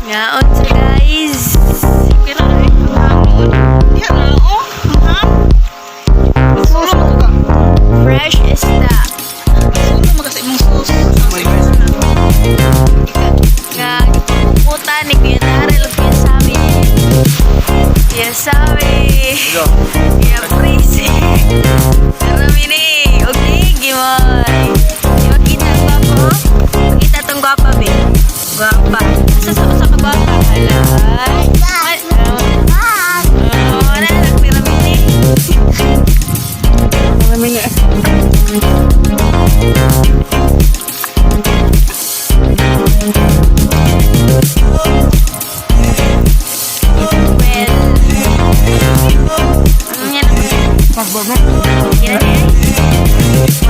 Ngaon siya, guys. Kira ay, ang Yan na, oh. Ang Sulo mo ka. Fresh isda. Sulo mo kasi imong sauce. Nga gipuputan ni Kuya Daryl ug Kuya Sabi. Kuya Sabi. Kuya Prisi. Karami ni. Okay, gimoy. Di makita ang gwapo? Makita tong gwapa, be. Gwapa. Asa sa usa ka gwapa? Halay. Ay, oh, wala lang piramide. Marami na. Well, ano yan? Magbaba. Yan eh.